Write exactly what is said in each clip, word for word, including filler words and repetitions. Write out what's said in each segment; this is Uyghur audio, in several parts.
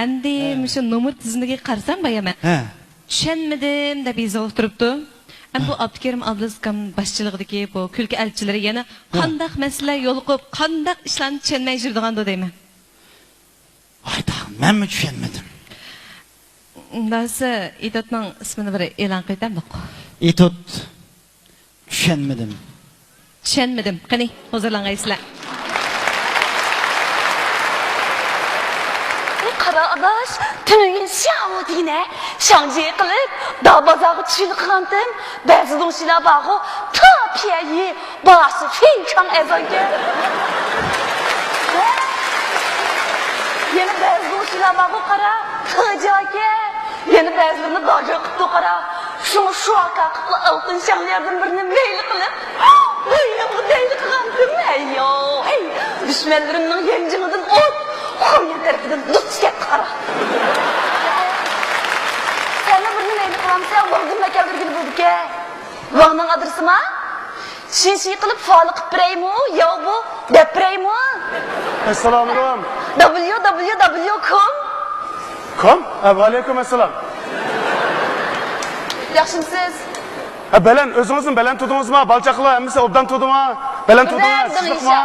ئەمدى ھە. مۇشۇ نومۇر تىزىملىكىگە قارىسام، بايا مەن ھە. چۈشەنمىدىم دەپ يېزىۋالغا تۇرۇپتۇ. ئەمدى بۇ ھە. ئابدۇكېرىم ئابدۇلرېزىق ئاكام باشچىلىقىدىكى بۇ كۈلكە ئەلچىلىرى يەنە ھە. قانداق مەسىلىلەر يولۇقۇپ، قانداق ئىشلارنى چۈشەنمەي يۈرىدىغاندۇ دەيمەن. ۋاي تاغام، مەنمۇ چۈشەنمىدىم. ئۇنداقسا ئېتوتنىڭ ئىسمىنى بىر ئېلان قىلىۋېتەمدۇق؟ ئېتوت چۈشەنمىدىم. چۈشەنمىدىم. قېنى، ھۇزۇرلانغايسىلەر. قارا ئاداش، تۈنۈگۈن شياۋ دېگىنە شاڭجى قىلىپ، داۋ بازارغا چۈشۈرۈپ قىلغانتىم. بەزى دۇڭشىلار بارغۇ، تا پيەيى باشى فىنچاڭ ئەزانكەن. يەنە بەزى دۇڭشىلار بارغۇ، قارا، تىجاكەن. يەنە بەزىلىرىنى باجا قىپتۇ، قارا. شۇڭا شۇ ئاكا قىپلا ئالتۇن شاڭلىياردىن بىرنى مەيلى قىلىپ، بۇ يىلغا مەيلى قىلغانتىم. ھەييو، ھەي، دۈشمەنلىرىمنىڭ يانجىڭىدىن ئوت، خۇميەن تەرىپىدىن دۇچ كەپ، قارا. سەنمۇ بىرنى مەيلى قىلامسەن، ۋاڭدىن مەكەلدۈرگىلى بولىدىكەن. ۋاڭنىڭ ئادرېسىما؟ شىنشى قىلىپ فالى قىپ بېرەيمۇ، ياۋ بۇ دەپ بېرەيمۇ؟ ئەسسالامۇئەلەيكۇم. دابليۇ دابليۇ دابليۇ كوم. كوم؟ ھە، ۋەئەلەيكۇم ئەسسالام. ياخشىمسىز؟ ھە، بەلەن، ئۆزىڭىزمۇ بەلەن تۇردىڭىزما؟ بالا چاقىلار ھەممىسى ئوبدان تۇردىما؟ بەلەن تۇردىڭىز، تۇردۇم، تۇردۇقما؟ دىڭشا.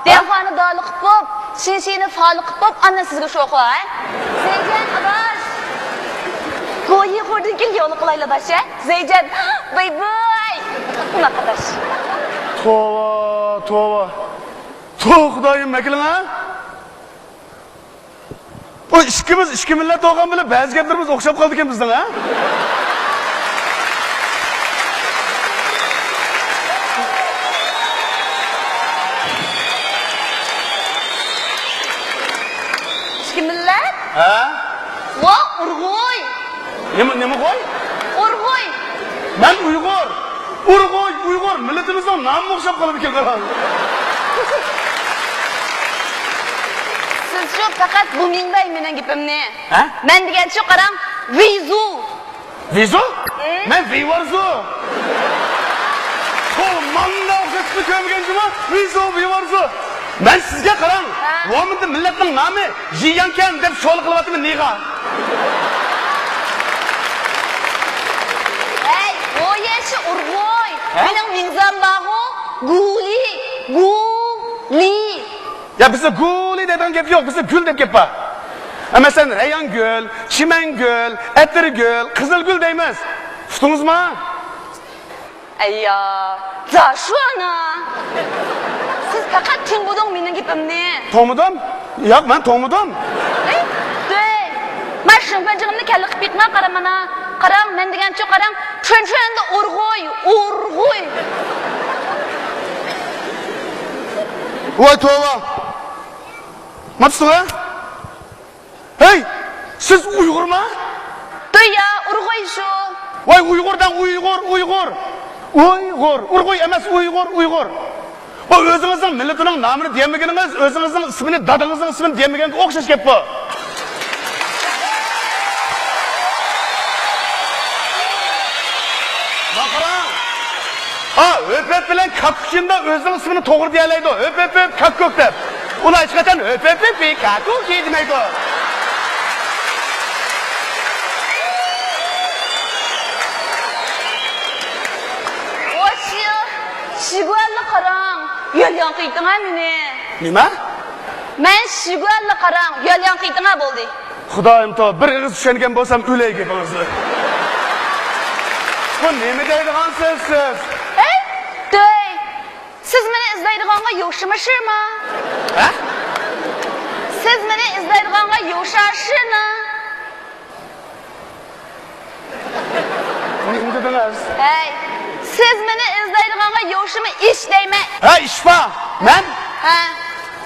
دىياخانى دالى قىپ بوپ، شىنشىنى فالى قىپ بوپ، ئاندىن سىزگە شوخۇ، ھە؟ زەيجان ئاداش. گويى خوردىن كېيىن يولى قىلايلا داش، ھە؟ زەيجان، باي باي. قۇناق ئاداش. توۋا، توۋا. توۋا خۇدايىم، مەكىلىڭ، ھە؟ بۇ ئىككىمىز ئىككى مىللەت بولغان بىلەن بەزى گەپلىرىمىز ئوخشاپ قالىدىكەن بىزنىڭ، ھە؟ ئىككى مىللەت؟ ھە؟ ۋا ئۇرغۇي! نېمە، نېمە غوي؟ ئۇرغۇي! مەن ئۇيغۇر! ئۇرغۇي، ئۇيغۇر! مىللىتىمىزنىڭ نامىمۇ ئوخشاپ قالىدىكەن، قاراڭ. سىزچۇ پەقەت بۇ مىڭبەي مېنىڭ گېپىمنى. ھە؟ مەن دېگەنچۇ قاراڭ، ۋىزۇ. ۋىزۇ؟ ھە؟ مەن ۋىۋارزۇ. توۋا، ماڭا ئوخشاش قىزنى كۆرمىگەن جۇما، ۋىزۇ، ۋىۋارزۇ. مەن سىزگە قاراڭ، ھە؟ ۋومىندا مىللەتنىڭ نامى يىياڭكەن دەپ سوئال قىلىۋاتىمەن، نېغا؟ ھەي، ۋويەشى ئۇرغۇي. ھە؟ مېنىڭ مىڭزام بارغۇ، گۇلى، گۇلى. يا، بىزدە گۇلى دەيدىغان گەپ يوق، بىزدە گۈل دەپ گەپ بار. ھە، مەسىلەن، رەيھانگۈل، چىمەنگۈل، ئەتىرگۈل، قىزىلگۈل دەيمىز. ئۇقتىڭىزما؟ ئەييا، زاشۇ ئانا! سىز پەقەت تىڭبۇدۇڭ مېنىڭ گېپىمنى. توڭمىدىم؟ ياق، مەن توڭمىدىم. ئەي، دەي. مەن شىڭفېنجىڭىمنى كەللە قىپ بېقىمەن، قارا مانا. قاراڭ، مەن دېگەنچۇ قاراڭ، چۈەنچۈەندە ئۇرغۇي، ئۇرغۇي. ۋاي توۋا! ماپسىڭە؟ ھەي، سىز ئۇيغۇرما؟ دۇيا، ئۇرغۇي شۇ. ۋاي، ئۇيغۇر دەڭ، ئۇيغۇر، ئۇيغۇر. ئۇيغۇر، ئۇرغۇي ئەمەس، ئۇيغۇر، ئۇيغۇر. بۇ ئۆزىڭىزنىڭ مىللىتىنىڭ نامىنى دېيەلمىگىنىڭىز، ئۆزىڭىزنىڭ ئىسمىنى، دادىڭىزنىڭ ئىسمىنى دېيەلمىگەنگە ئوخشاش گەپ بۇ. مانا قاراڭ. ھا، ھۆپۆپ بىلەن كاكۇك جىمدا ئۆزىنىڭ ئىسمىنى توغرا دېيەلەيدۇ. ھۆپۆپ، ھۆپ، كاكۇك دەپ. ئۇلار ھېچقاچان ھۆپۆپ، ھۆپ، كاكۇك دېمەيدۇ. ۋاي، شىگۇەنلا قاراڭ، يۆل ياڭقىيتىڭە مېنى. نېمە؟ مەن شىگۇەنلا قاراڭ، يۆل ياڭقىيتىڭە بولدى. خۇدايىم توۋا، بىر ئېغىز چۈشەنگەن بولسام ئۆلەي گېپىڭىزنى. بۇ نېمە دەيدىغان سۆز سىز؟ ھەي، دۆي! سىز مېنى ئىزدەيدىغانغا يوشىما شىما؟ ھە؟ سىز مېنى ئىزدەيدىغانغا يوشا شىنا. نېمە دېدىڭىز؟ ھەي، سىز مېنى ئىزدەيدىغانغا يوشىما ئىش دەيمەن. ھە، ئىش بار. مەن؟ ھە.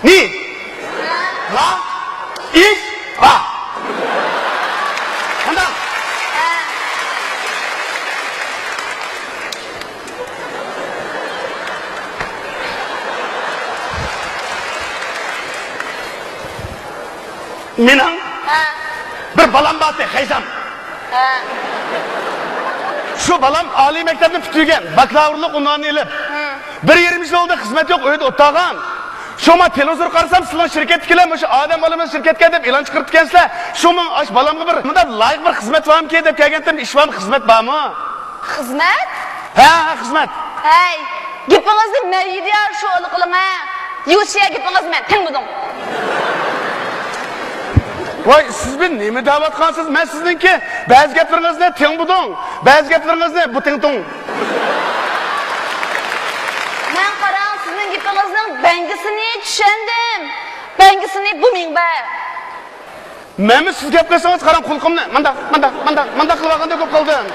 نى؟ لا؟ ئىش بار. قانداق؟ ھە. مېنىڭ ھە. بىر بالام بارتى، خەيزام. ھە. شۇ بالام ئالىي مەكتەپنى پۈتتۈرگەن، باكلاۋۇرلۇق ئۇنۋانىنى ئېلىپ. ھە. بىر يېرىم يىل بولدى، خىزمەت يوق، ئۆيدە ئولتۇرغان. شۇڭا تېلېۋىزور قارىسام، سىلەرنىڭ شىركەتتىكىلەر مۇشۇ ئادەم بالىمىز شىركەتكە دەپ ئېلان چىقىرىپتىكەنسىلەر. شۇ ماڭا ئاشۇ بالامغا بىر مۇنداق لايىق بىر خىزمەت بارمىكىن دەپ كەلگەنتىم. ئىش بارمۇ، خىزمەت بارمۇ؟ خىزمەت؟ ھە، ھە، خىزمەت. ھەي، گېپىڭىزنى مەيدىيا شولا قىلىڭ ھە. يۇشيا گېپىڭىزنى مەن تىڭمىدىڭ. ۋاي، سىز بىر نېمە دەۋاتقانسىز؟ مەن سىزنىڭكى بەزى گەپلىرىڭىزنى تىڭبۇدۇڭ، بەزى گەپلىرىڭىزنى بۇتىڭتۇڭ. مەن قاراڭ، سىزنىڭ گېپىڭىزنىڭ بەڭگىسىنى چۈشەندىم. بەڭگىسىنى بۇ مىڭبەر. مەنمۇ سىز گەپ قىلسىڭىز، قاراڭ، قۇلىقىمنى مانداق، مانداق، مانداق، مانداق قىلىۋالغاندەك بولۇپ قالدىم.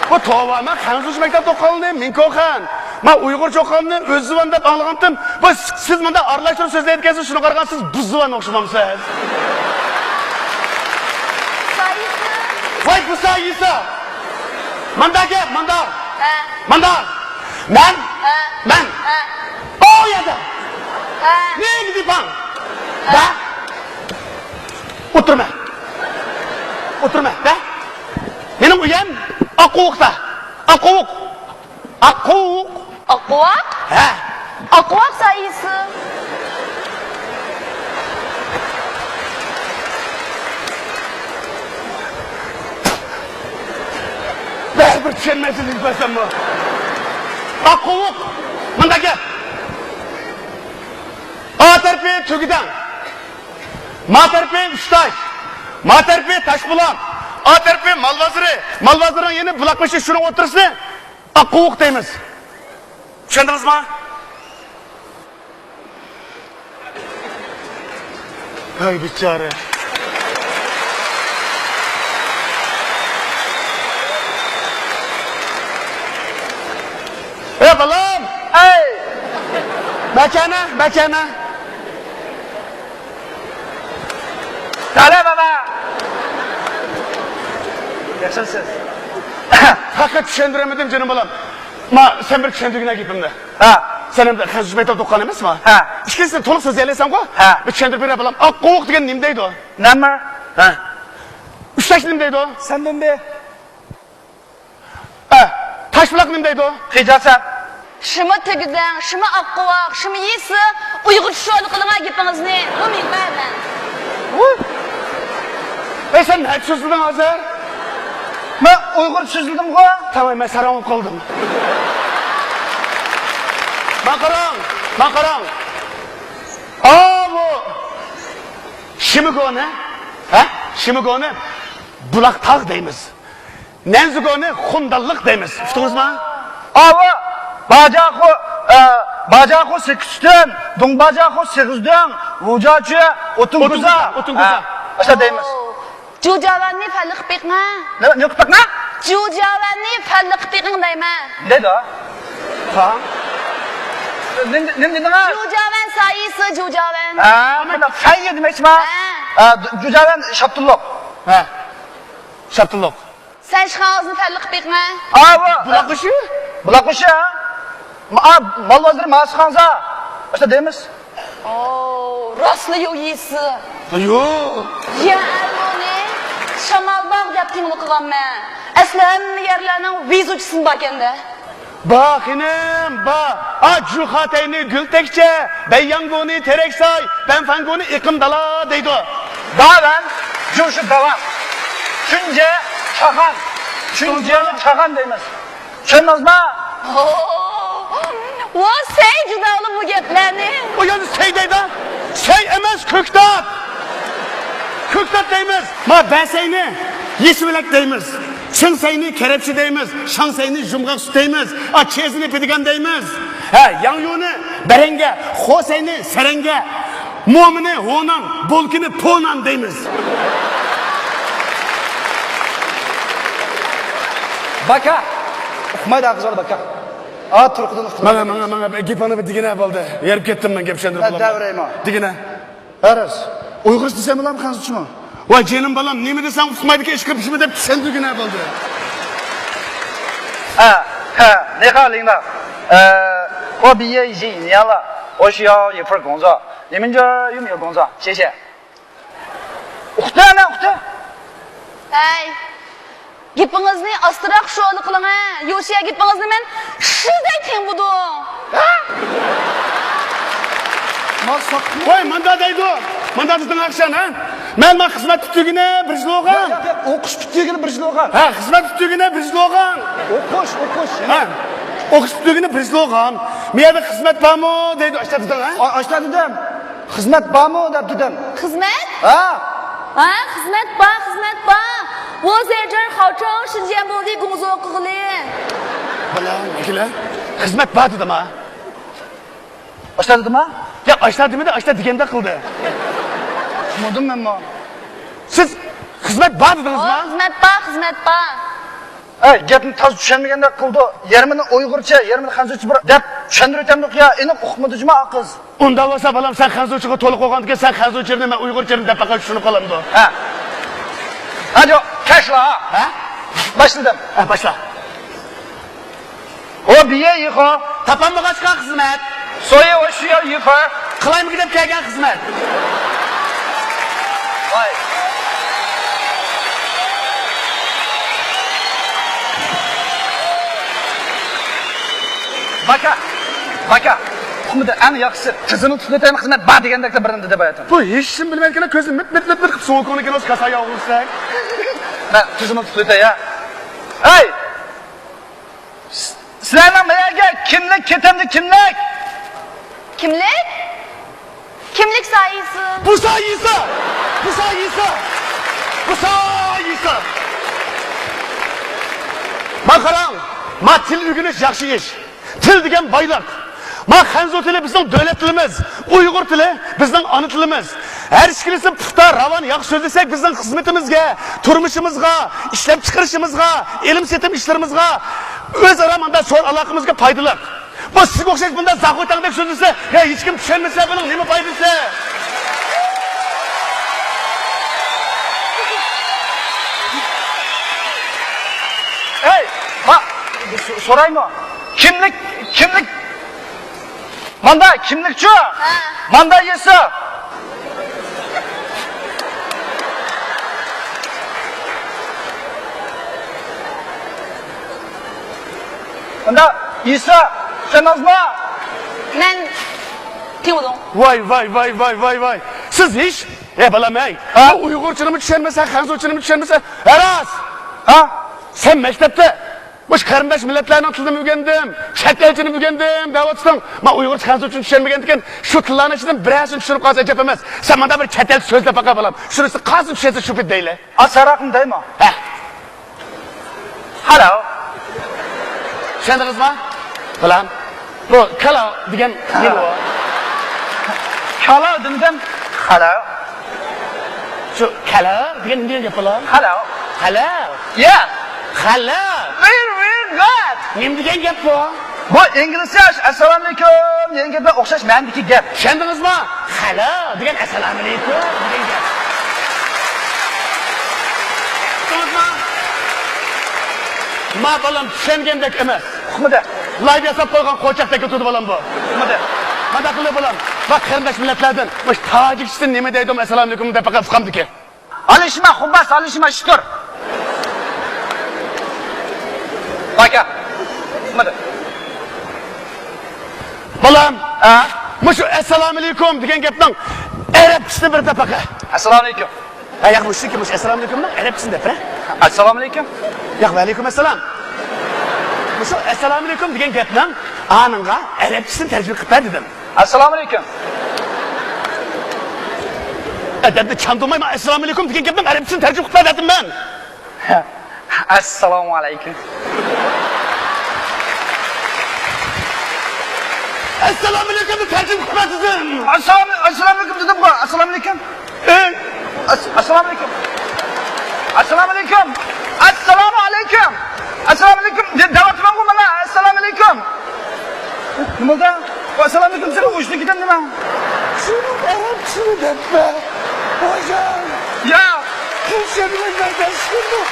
بۇ توۋا، مەن خەنزۇچە مەكتەپتە ئوقۇغانلىنى، مىڭكوخەن. مەن ئۇيغۇرچە ئوقۇغانلىنى، ئۆززۇۋان دەپ ئاڭلىغانتىم. بۇ سىز مۇنداق ئارىلاشتۇرۇپ سۆزلەيدىكەنسىز، شۇنىڭغا قارىغاندا سىز بۇززۇۋان ئوخشىمامسىز؟ سايىسى. ۋاي، بۇ سايىسى. مانداق گەپ، مانداق. ھە. مانداق. مەن. ھە. مەن. ھە. ئۇ يەردە. ھە. نېمە دېپاڭ؟ ھە. ھە. ئولتۇرما. ئولتۇرما، ھە؟ مېنىڭ ئۆيۈم ئاققۇۋۇقتا. ئاققۇۋۇق. ئاققۇۋۇق. ئاققۇۋاق؟ ھە. ئاققۇۋاق سايىسى. بەرىبىر چۈشەنمەيسىز، نېمە قىلساممۇ. ئاققۇۋۇق. مۇنداق گەپ. ئا تەرىپى تۈگىدەڭ. ما تەرىپى ئۈچتاش، ما تەرىپى تاشبۇلاق، ئا تەرىپى مال بازىرى، مال بازىرىنىڭ يېنى بۇلاق بېشى، شۇنىڭ ئوتتۇرىسىنى ئاققۇۋۇق دەيمىز. چۈشەندىڭىزما؟ ھەي بىچارە. ئەي بالام! ئەي! مەكەنە، مەكەنە. دالا بابا! ياخشىمسىز؟ پەقەت چۈشەندۈرەلمىدىم جېنىم بالام. ما، سەن بىر چۈشەندۈرگىنە گېپىمنى. ھە. سەن ئەمدى خەنزۇچە مەكتەپتە ئوقۇغان ئەمەسما؟ ھە. ئىككىنچىسى تولۇق سۆزلىيەلەيسەنغۇ؟ ھە. بىر چۈشەندۈرۈپ بېرە بالام. ئاققۇۋۇق دېگەن نېمە دەيدۇ؟ نېمە؟ ھە. ئۈچتاش نېمە دەيدۇ؟ سەندۇندى. ئە، تاشبۇلاق نېمە دەيدۇ؟ خىجاسەن. شىما تۈگىدەڭ، شىما ئاققۇۋاق، شىما يېسى ئۇيغۇرچە شولا قىلىڭا گېپىڭىزنى. بۇ مىڭبەر مەن. ۋۇ! ئەي، سەن نەچچە سۆزلىدىڭ ھازىر؟ مەن ئۇيغۇرچە سۆزلىدىمغۇ. تامام، مەن ساراڭ بولۇپ قالدىم. ماڭا قاراڭ، ماڭا قاراڭ. ئاۋۇ شىمىگونى، ھە؟ شىمىگونى بۇلاق تاغ دەيمىز. نەنزىگونى خۇندانلىق دەيمىز. ئۇقتىڭىزما؟ ئاۋۇ باجاخۇ، ئە، باجاخۇ سېكىز تۈن، دۇڭباجاخۇ سېغىز دۈڭ، ۋۇجاچۈ ئوتۇن كوزا. ئوتۇن كوزا، ئوتۇن كوزا. ھە، ئاشۇنداق دەيمىز. جۇجاۋەننى فەنلىق پېقىڭە. نېمە، نېمە قىلىپ پېقىڭە؟ جۇجاۋەننى فەنلىق پېقىڭ دەيمەن. نېمە دەيدۇ؟ ھا؟ نېمە، نېمە دېدىڭە؟ جۇجاۋەن سايىسى، جۇجاۋەن. ھە، مانا فەن دېمەكچىما؟ ھە. ھە، جۇجاۋەن شاپتۇللۇق. ھە. شاپتۇللۇق. سەن ئىشخانىڭىزنى فەنلىك قىلىپ بېقىڭە. ئاۋۇ. بۇلاق بېشى؟ بۇلاق بېشى، ھە؟ ما-، مال بازىرى ماسخانزا. ئاشۇنداق دەيمىز. ئو، راستلا يو يېسى. يو. يا ئەلمۇنى شامالباغ دەپ تىڭلىقىغانمەن. ئەسلى ھەممە يەرلەرنىڭ ۋېزۇچىسىمۇ باركەن-دە. با خېنىم، با. ئا، جۇخاتەينى گۈل تەكچە، بەيياڭگۇنى تېرەك ساي، بەنفەنگۇنى ئېقىن دالا دەيدۇ. داۋەن، جۇشۇ داۋان. چۈنجە، چاغان. چۈنجەنى چاغان دەيمىز. چۈشەندىڭىزما؟ ۋا سەي جۇدالا بۇ گەپلەرنى. ئۇ يەردە سەي دەيدۇ. سەي ئەمەس، كۆكتات. كۆكتات دەيمىز. ما بەسەينى يېسىۋىلەك دەيمىز. چىڭسەينى كەرەپچە دەيمىز، شاڭسەينى يۇمغاق سۈت دەيمىز، ئا، چېزىنى پېدىگان دەيمىز. ھە، ياڭيۇنى بەرەڭگە، خوسەينى سەرەڭگە، مومىنى ھوناڭ، بولكىنى پونان دەيمىز. باكا! ئۇقمايدۇ ھە قىزلار باكا. ئا، تۇرقىدىن ئۇقمايدۇ. ماڭا، ماڭا، ماڭا، گېپىڭنى بىر دېگىنە بولدى. ھېرىپ كەتتىم مەن گەپ چۈشەندۈرۈپ. دەۋرەيمۇ. دېگىنە. ھەرىس. ئۇيغۇرچە دېسەم بولامدۇ، خەنزۇچىمۇ؟ ۋاي جېنىم بالام، نېمە دېسەڭ ئۇقمايدىكەن، ئىشقىلىپ شۇنى دەپ چۈشەندۈرگىنە بولدى. ھە، ھە، نېخا لىڭدا. ئە، ئو بىيې يى نيالا، ئوشياۋ يېفېر گوڭزا، نېمىنجا يۇم يو گوڭزا، شېشە. ئۇقتى، ئەنە ئۇقتى. ھەي. گېپىڭىزنى ئاستىراق شولا قىلىڭە. يوشىيا گېپىڭىزنى مەن شىزدەك تىڭبۇدۇڭ. ھە؟ مال ساتقىنى. ۋاي، مۇندا دەيدۇ. مۇندا دېدىڭ ئاخشام، ھە؟ مەن، مەن خىزمەت پۈتتۈرگىنى بىر يىل بولغان. ياق، ياق، ياق، ئوقۇش پۈتتۈرگىنى بىر يىل بولغان. ھە، خىزمەت پۈتتۈرگىنى بىر يىل بولغان. ئوقۇش، ئوقۇش. ھە، ئوقۇش پۈتتۈرگىنى بىر يىل بولغان. مۇ يەردە خىزمەت بارمۇ دەيدۇ، ئاشتا دېدىڭ، ھە؟ ئا-، ئاشتا دېدىم. خىزمەت بارمۇ دەپ دېدىم. خىزمەت؟ ھە. ھە، خىزمەت بار، خىزمەت بار. 我在这儿好找时间不的工作 قىلغىلى. بالام، ئەكېلە. خىزمەت بار دېدىم، ھە. ئاشتا دېدىما؟ ياق، ئاشتا دېمىدى، ئاشتا دېگەندەك قىلدى. چۈشەنمىدىم مەنمۇ. سىز خىزمەت بار دېدىڭىزما؟ خىزمەت بار، خىزمەت بار. ئەي، گەپنى تازا چۈشەنمىگەندەك قىلدى. يېرىمىنى ئۇيغۇرچە، يېرىمىنى خەنزۇچە بىر دەپ چۈشەندۈرۈۋېتەمدۇق يا، ئېنىق ئۇقمىدى جۇما قىز. ئۇنداق بولسا، بالام، سەن خەنزۇچىغا تولۇق بولغاندىكىن، سەن خەنزۇچىنى، مەن ئۇيغۇرچىنى دەپ پەقەت چۈشىنىپ قالامدۇ؟ ھە. ھە، ياق، كەچلا. ھە؟ باشلىدىم. ھە، باشلا. ئۇ بىيە يىخو. تاپالمىغاچقا خىزمەت. سويى ئۇ شۇيا يىفا. قىلايمىكى دەپ كەلگەن خىزمەت. ۋاي. باكا، باكا. ئۇقمىدى، ئەڭ ياخشىسى تىزىملىق تۇتۇۋېتەيمەن، خىزمەت بار دېگەندەكلا بىرنى دېدى باياتىن. بۇ ھېچنېمە بىلمەيدىكەن، كۆزىنى مىت مىت مىت مىت قىلىپ سوغۇق كۆڭلىكىنى كاسا ياغۇرسەك. مەن تىزىملىق تۇتۇۋېتەي يا. ھەي! سىلەرنىڭ مەيەرگە كىملىك كېتەمدۇ، كىملىك؟ كىملىك؟ كىملىك سايىسى؟ بۇ سايىسى! بۇ سايىسى! بۇ سايىسى! ما قاراڭ، ما تىل ئۆگىنىش ياخشى ئىش. تىل دېگەن بايلىق. ما خەنزۇ تىلى بىزنىڭ دۆلەت تىلىمىز، ئۇيغۇر تىلى بىزنىڭ ئانا تىلىمىز. ھەر ئىككىلىسى پۇختا، راۋان، ياخشى سۆزلىسەك، بىزنىڭ خىزمىتىمىزگە، تۇرمۇشىمىزغا، ئىشلەپچىقىرىشىمىزغا، ئېلىم-سېتىم ئىشلىرىمىزغا، ئۆزئارا مۇنداق سودا ئالاقىمىزغا پايدىلىق. بۇ سىزگە ئوخشاش بۇنداق زاخۇتاڭدەك سۆزلىسە، يا ھېچكىم چۈشەنمىسە، بۇنىڭ نېمە پايدىسى؟ ھەي، ما، سو-، سورايمۇ؟ كىملىك، كىملىك؟ ماندا كىملىكچۇ؟ ھە. ماندا يېسا. ماندا يېسا. چۈشەندىڭىزمۇ؟ مەن تىڭلىدىڭ. ۋاي، ۋاي، ۋاي، ۋاي، ۋاي، ۋاي. سىز ھېچ، ئەي بالام، ئەي. ھە؟ ئۇ ئۇيغۇرچىنىمۇ چۈشەنمىسە، خەنزۇچىنىمۇ چۈشەنمىسە، ھە راست. ھە؟ سەن مەكتەپتە مۇشۇ قېرىنداش مىللەتلەرنىڭ تىلىنى ئۆگەندىم، چەت ئەلچىنى ئۆگەندىم دەۋاتىسەن. مەن ئۇيغۇرچە، خەنزۇچىنى چۈشەنمىگەندىكىن، شۇ تىللارنىڭ ئىچىدىن بىرەرسىنى چۈشىنىپ قالسا ئەجەب ئەمەس. سەن مانا بىر چەت ئەلچە سۆزلەپ باقە بالام. شۇنىسى قالسۇن، چۈشەنسە شۇ پېتى دەيلى. ئا، ساراقنى دەيمۇ؟ ھە. ھالو. چۈشەندىڭىزما؟ بالام. بۇ كالا دېگەن نېمە ئۇ؟ كالا دېمىدىم. خالا. شۇ كالا دېگەن نېمە دېگەن گەپ بالا؟ خالا. خالا؟ يا. خالا. Very, very good. نېمە دېگەن گەپ بۇ؟ بۇ ئىنگلىزچە ئەسسالامۇئەلەيكۇم دېگەن گەپكە ئوخشاش مەنىدىكى گەپ. چۈشەندىڭىزما؟ خالا دېگەن ئەسسالامۇئەلەيكۇم دېگەن گەپ. چۈشەندىڭىزما؟ ما بالام چۈشەنگەندەك ئەمەس. ئۇقمىدى. لايدا ياساپ قويغان قوچاقتەك تۇرىدۇ بالام بۇ. ئۇقمىدى. مانداق قىلدى بالام. باق قېرىنداش مىللەتلەردىن مۇشۇ تاجىكچىسى نېمە دەيدۇ ئەسسالامۇئەلەيكۇم دەپ پەقەت ئۇقامدىكى. ئالىشما، خۇباس، ئالىشما، شتۇر. باكا. ئۇقمىدى. بالام، ھە؟ مۇشۇ ئەسسالامۇئەلەيكۇم دېگەن گەپنىڭ ئەرەبچىسىنى بىر دەپ باقە. ئەسسالامۇئەلەيكۇم. ھە، ياق، مۇشۇكى، مۇشۇ ئەسسالامۇئەلەيكۇمنىڭ ئەرەبچىسىنى دەپ بەر. ئەسسالامۇئەلەيكۇم. ياق، ۋەئەلەيكۇم ئەسسالام. مۇشۇ ئەسسالامۇئەلەيكۇم دېگەن گەپنىڭ ئانىڭغا ئەرەبچىسىنى تەرجىمە قىلىپ بەر دېدىم. ئەسسالامۇئەلەيكۇم. ئەدەپنى چاندۇرماي، مانا ئەسسالامۇئەلەيكۇم دېگەن گەپنىڭ ئەرەبچىسىنى تەرجىمە قىلىپ بەر دېدىم مەن. ئەسسالامۇئەلەيكۇم. ئەسسالامۇئەلەيكۇمنى تەرجىمە قىلىپ بەر دېدىم. ئەسسالام-، ئەسسالامۇئەلەيكۇم دېدىمغۇ. ئەسسالامۇئەلەيكۇم. ئەس-، ئەسسالامۇئەلەيكۇم. ئەسسالامۇئەلەيكۇم. ئەسسالامۇئەلەيكۇم. ئەسسالامۇئەلەيكۇم دە-، دەۋاتىمەنغۇ مانا. ئەسسالامۇئەلەيكۇم. نېمە بولدى؟ ئەسسالامۇئەلەيكۇم، سەن ئۇچتىن كېتەمدىمەن؟ شۇنىڭ ئەرەبچىسىنى دەپمە. ھوجام. يا. تىركچە بىلەن بەرداشلىق قىلدۇق.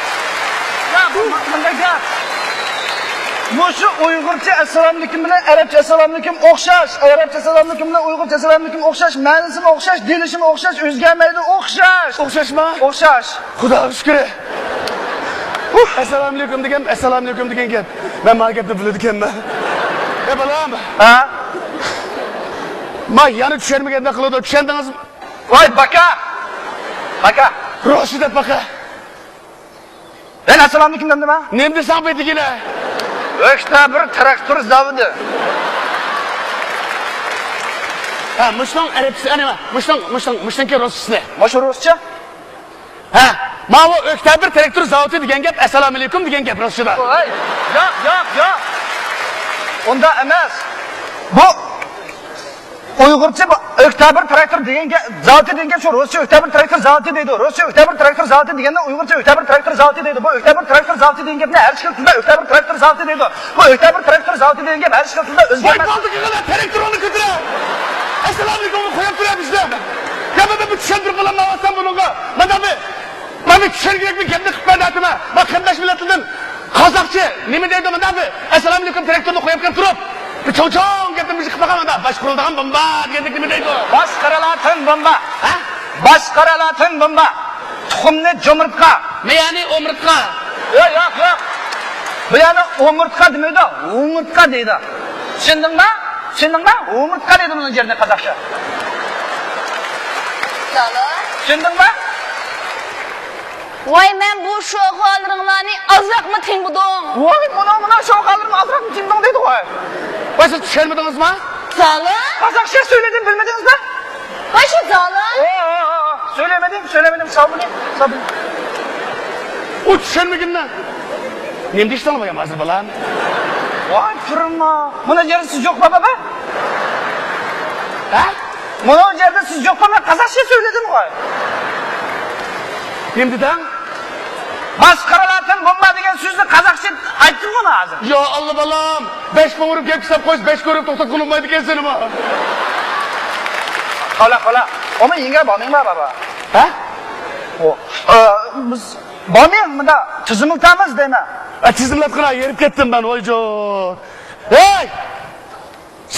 يا، بۇ، بۇ، بۇنداق گەپ. مۇشۇ ئۇيغۇرچە ئەسسالامۇئەلەيكۇم بىلەن ئەرەبچە ئەسسالامۇئەلەيكۇم ئوخشاش. ئەرەبچە ئەسسالامۇئەلەيكۇم بىلەن ئۇيغۇرچە ئەسسالامۇئەلەيكۇم ئوخشاش. مەنىسىمۇ ئوخشاش، دېيىلىشىمۇ ئوخشاش، ئۆزگەرمەيدۇ، ئوخشاش. ئوخشاشما؟ ئوخشاش. خۇداغا شۈكرى. ئۇھ، ئەسسالامۇئەلەيكۇم دېگەن، ئەسسالامۇئەلەيكۇم دېگەن گەپ. مەن مانا گەپنى بىلىدىكەنمەن. ئەي بالام. ھە؟ ما يەنە چۈشەنمىگەندەك قىلىدۇ، چۈشەندىڭىزمۇ؟ ۋاي باكا! باكا! روسچە دەپ باقە. مەن ئەسسالامۇئەلەيكۇم دېدىم ھە؟ نېمە دېسەڭ بېتىگىنە؟ ئۆكتەبىر تىراكتور زاۋۇتى. ھە، مۇشۇنىڭ ئەرەبچىسى، ئەنە، مۇشۇنىڭ، مۇشۇنىڭ، مۇشۇنىڭكى روسچىسىنى. مۇشۇ روسچە؟ ھە، ماۋۇ ئۆكتەبىر تىراكتور زاۋۇتى دېگەن گەپ ئەسسالامۇئەلەيكۇم دېگەن گەپ روسچىدا. ۋاي، ياق، ياق، ياق. ئۇنداق ئەمەس. بۇ ئۇيغۇرچە بۇ ئۆكتەبىر تىراكتور دېگەن گە-، زاۋۇتى دېگەن گەپ شۇ، رۇسچە ئۆكتەبىر تىراكتور زاۋۇتى دەيدۇ. رۇسچە ئۆكتەبىر تىراكتور زاۋۇتى دېگەننى ئۇيغۇرچە ئۆكتەبىر تىراكتور زاۋۇتى دەيدۇ. بۇ ئۆكتەبىر تىراكتور زاۋۇتى دېگەن گەپنى ھەر ئىككىلا تىلدا ئۆكتەبىر تىراكتور زاۋۇتى دەيدۇ. بۇ ئۆكتەبىر تىراكتور زاۋۇتى دېگەن گەپ ھەر ئىككىلا تىلدا ئۆزگەرمەس. ۋاي، بالدىر كېلىڭلار، تىراكتورۇڭنى كۆتۈرە. ئەسسالامۇئەلەيكۇمنى قويۇپ تۇرۇپ ئىشلەپ. يا مەن بىر چۈشەندۈرۈپ بولالمايۋاتسام بۇنىڭغا. مانا بىر، مانا بىر چۈشەنگۈلۈك بىر گەپنى قىلىپ بەردى ئاتىما. مانا قېرىنداش مىللەتلەردىن قازاقچە نېمە دەيدۇ مانا بىر ئەسسالامۇئەلەيكۇم تىراكتورنى قويۇپ كەپ تۇرۇپ. بىر چوڭ چوڭ گەپنى بىر قىلىپ باققان مانا باشقۇرۇلىدىغان بومبا دېگەندەك نېمە دەيدۇ؟ باشقۇرۇلاتىن بومبا. ھە؟ باشقۇرۇلاتىن بومبا. تۇخۇمنى جۇمۇرتقا. مەيەنى ئومۇرتقا. ياق، ياق، ياق. بۇ يەردە ئومۇرتقا دېمەيدۇ، ئومۇرتقا دەيدۇ. چۈشەندىڭما؟ چۈشەندىڭما؟ ئومۇرتقا دەيدۇ بۇنىڭ يېرىنى قازاقچە. چۈشەندىڭما؟ ۋاي، مەن بۇ شوخالىرىڭلارنى ئازراقمۇ تىڭبۇدۇڭ؟ ۋاي، مانا، مانا شوخالىرىمنى ئازراقمۇ تىڭبۇدۇڭ دەيدۇ ۋاي. ۋاي، سىز چۈشەنمىدىڭىزما؟ زالا؟ قازاقچە سۆزلىدىم، بىلمىدىڭىزما؟ ۋاي، شۇ زالا؟ ئو، ئو، ئو، ئو. سۆزلىمىدىم، سۆزلىمىدىم، ساۋ بولۇڭ، ساۋ بولۇڭ. ئۇ چۈشەنمىگىننى. نېمە دېيىشتىڭلار بايام ھازىر بالام؟ ۋاي، پىرىما. مانا يەردە سىز يوق بابا. ھە؟ مانا يەردە سىز يوق بابا، قازاقچە سۆزلىدىم غوي. نېمە دېدىڭ؟ باشقۇرۇلاتىن بومبا دېگەن سۆزنى قازاقچە ئېيتتىم غوي مانا ھازىر. يا ئاللا بالام، بەش قوڭۇرۇپ گەپ قىساپ قويسا، بەش كۆرۈپ توختاپ قويۇلمايدىكەن سېنىمۇ. خالا، خالا. ئۇمۇ يېڭى بامىڭ بار بابا. ھە؟ ئو، ئە، بىز بامىڭ مۇندا تىزىملىتىمىز دەيمەن. ئە، تىزىملاتقىنا، ھېرىپ كەتتىم مەن، ۋايجان. ھەي!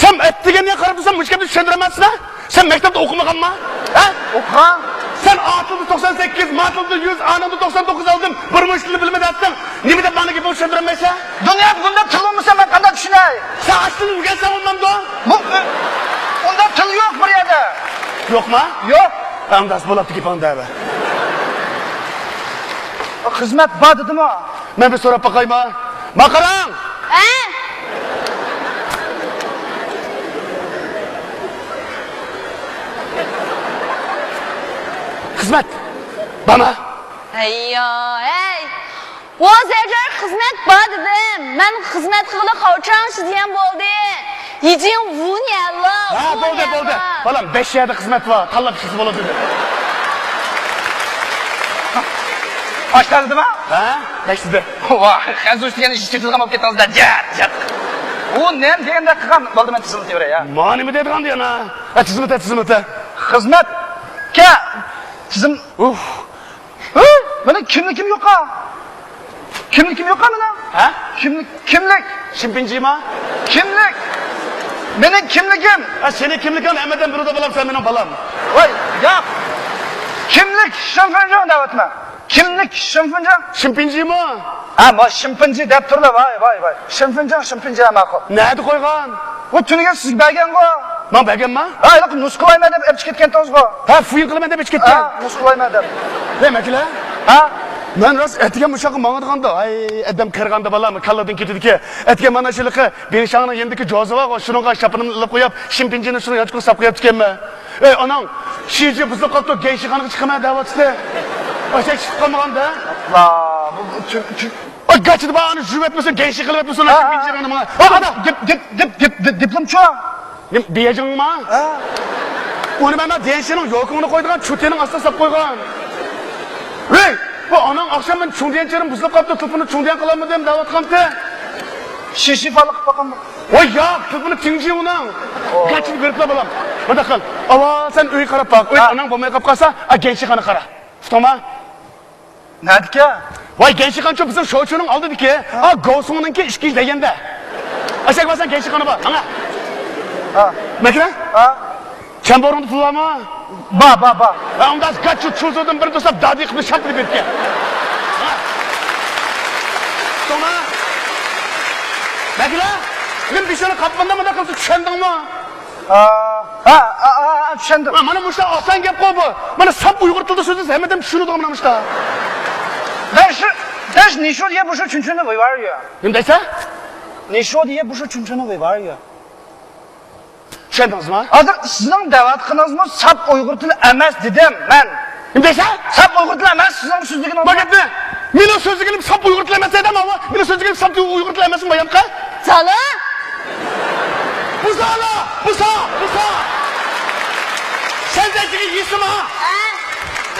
سەن ئەتىگەنگە قاراپ تۇرسام، مۇشۇ گەپنى چۈشەندۈرەلمەيسەن-ھە؟ سەن مەكتەپتە ئوقۇمىغانما؟ ھە؟ ئوقۇغان. سەن ئا تىلدا توقسان سەككىز، ما تىلدا يۈز، ئانىڭدا توقسان توققۇز ئالدىم، بىر مۇشۇ تىلنى بىلمىدىم دەتتىڭ. نېمە دەپ ماڭا گېپىڭنى چۈشەندۈرەلمەيسەن؟ دۇنيا بۇنداق تىل بولمىسا، مەن قانداق چۈشىنەي؟ سەن ئاشۇ تىلنى ئۆگەنسەڭ بولمامدۇ؟ بۇ، ئۇ، ئۇنداق تىل يوق بۇ يەردە. يوقما؟ يوق. ئەمدى بولاپتۇ گېپىڭ دەۋە. خىزمەت بار دېدىمۇ؟ مەن بىر سوراپ باقايما؟ ما قاراڭ! ھە؟ خىزمەت بارما؟ ھەييا، ھەي! ۋاز ئەگەر خىزمەت بار دېدىم. مەن خىزمەت قىلغىلى خاۋچاڭ شىزيەن بولدى. يىجىڭ ۋۇنيەنلا، ھە، بولدى، بولدى. ۋۇنيەنلا. بالام، بەش يەردە خىزمەت بار. تاللاپ ئىشلىسە بولىدۇ دېدى. ئاشتا دېدىما؟ ھە، بەش دېدى. ۋاھ، خەنزۇچە دېگەن ئىش چېتىلغان بولۇپ كېتىڭىزدە. جات، جات. ئۇ نېمە دېگەندەك قىلغان؟ بولدى، مەن تىزىملىتىۋېرەي، ھە. ما نېمە دەيدىغان دېگەن، ھە؟ ھە، تىزىملىتە، تىزىملىتە. خىزمەتكە تىزىم. ئۇھ. ھە؟ مېنىڭ كىملىكىم يوقا. كىملىكىم يوقا مېنىڭ. ھە؟ كىملىك، كىملىك. شىمپىنجىما؟ كىملىك. مېنىڭ كىملىكىم. ھە، سېنىڭ كىملىكىڭنى ھەممىدىن بىلىدۇ بالام، سەن مېنىڭ بالام. ۋاي، ياق. كىملىك شىنفېنجاڭ دەۋاتىمەن. كىملىك شىنفېنجاڭ؟ شىمپىنجىما؟ ھە، ما شىمپىنجى دەپ تۇرلا، ۋاي، ۋاي، ۋاي. شىنفېنجاڭ، شىمپىنجى ماقۇل. نەدە قويغان؟ بۇ تۈنۈگۈن سىزگە بەرگەنغۇ. ماڭا بەرگەنما؟ ھە، ھېلىقى نۇسخىلايمەن دەپ ئېلىپ چىقىپ كەتكەنتىڭىزغۇ. ھە، فۇيىن قىلىمەن دەپ ئېلىپ چىقىپ كەتكەن. ھە، نۇسخىلايمەن دەپ. ۋەي، مەكىلە. ھە؟ مەن راست ئەتىگەن مۇشۇ ياققا ماڭىدىغاندا، ھەي، ئادەم قېرىغاندا بالام، كاللىدىن كېتىدىكى. ئەتىگەن مانا شۇ ھېلىقى بېنشاڭنىڭ يېنىدىكى جوزى بارغۇ، شۇنىڭغا شاپىنىمنى ئېلىپ قويۇپ، شىمپىنجىنى شۇنىڭ يانچۇقىغا ساپ قويۇپتىكەنمەن. ئەي، ئاناڭ، شىجى بۇزۇلۇپ قاپتۇ، گەنشىخانىغا چىقىمەن دەۋاتىدۇ. ئاشۇ چىقىپ قالمىغاندا. ئاپلا، بۇ، بۇ، چۈ-، چۈ-، ئاي، گاچىدا بار، ئانى جۈۋەتمىسۇن، گەنشى قىلىۋەتمىسۇن، ھە، شىمپىنجىنى ماڭا. ھە، ئانا. دىپ، دىپ، دىپ، دىپ، دىپ، دىپلومچۇ؟ نېمە، بېيجىڭما؟ ھە. ئۇنى مەن دىيەنشىنىڭ يوكىڭىنى قويىدىغان چۇتىنىڭ ئاستىغا ساپ قويغان. ۋەي، بۇ ئاناڭ ئاخشام مەن چۇڭدىيەن چېرىم بۇزۇلۇپ قاپتۇ، تېلېفوننى چۇڭدىيەن قىلالمىدىم دەۋاتقانتى. شىشىفالىق قىلىپ باقامدۇ؟ ۋاي ياق، تېلېفونى تىڭجى ئۇنىڭ. ئو. گاچىنى بېرىپلا بالام. مۇنداق قىل، ئاۋۋال سەن ئۆيگە قاراپ باق. ئۆي ھە. ئاناڭ بولماي قاپ قالسا، ئا، گەنشىخانا قارا. ئۇقتۇڭما؟ نەدىكى؟ ۋاي، گەنشىخانچۇ بىزنىڭ شوچۇنىڭ ئالدىدىكى. ھە. ئا، گوسۇڭنىڭكى ئىككىنچى دېگەندە. ئەشەگە بارساڭ گەنشىخانا بار، ماڭا. ھە. مەكرە؟ ھە. چەمبورۇڭدا پۇل بارمۇ؟ بار، بار، بار. ھە، ئۇنداق گاچۇ چۇزۇدىن بىر دوستاپ دادى قىلىپ شاپىلى بېرىپكەن. ھە. توما. مەكرە؟ مېنىڭ بېشىمنى قاپقاندا مۇنداق قىلسا چۈشەندىڭمۇ؟ ھە، ھە، ھە، چۈشەندىم. مانا مۇشۇنداق ئاسان گەپقۇ بۇ. مانا ساپ ئۇيغۇر تىلىدا سۆزلىسە ھەممە ئادەم چۈشىنىدىغان مانا مۇشۇنداق. 但是，但是你说的也不是纯纯的维吾尔语。 نېمە دەيسەن؟ 你说的也不是纯纯的维吾尔语。 چۈشەندىڭىزمۇ؟ ھازىر سىزنىڭ دەۋاتقىنىڭىزمۇ ساپ ئۇيغۇر تىلى ئەمەس دېدىم مەن. نېمە دەيسەن؟ ساپ ئۇيغۇر تىلى ئەمەس سىزنىڭ سۆزلىگىنىڭىز. بۇ گەپنى مېنىڭ سۆزلىگىنىم ساپ ئۇيغۇر تىلى ئەمەس دەيدۇ، ماۋۇ. مېنىڭ سۆزلىگىنىم ساپ ئۇيغۇر تىلى ئەمەسمۇ بايامقى؟ سالا. بۇزالا، بۇزا، بۇزا. سەن دەيدىغان يېسىما.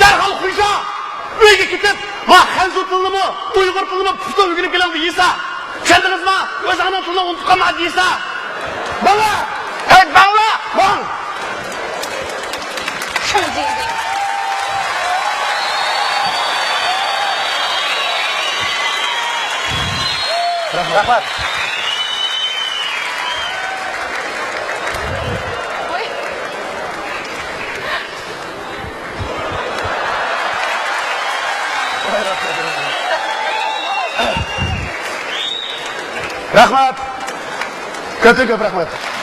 دەرھال خۇيزا. ئۆيگە كېتىپ، ما خەنزۇ تىلىنىمۇ، ئۇيغۇر تىلىنىمۇ پۇختا ئۆگىنىپ كېلىڭ دېيسا. چۈشەندىڭىزمۇ؟ ئۆزۈڭنىڭ تىلىنى ئۇنتۇپ قالما دېيسا. بالا! ھەي، بالا! باڭ! رەھمەت. رەھمەت. كۆپتىن كۆپ رەھمەت.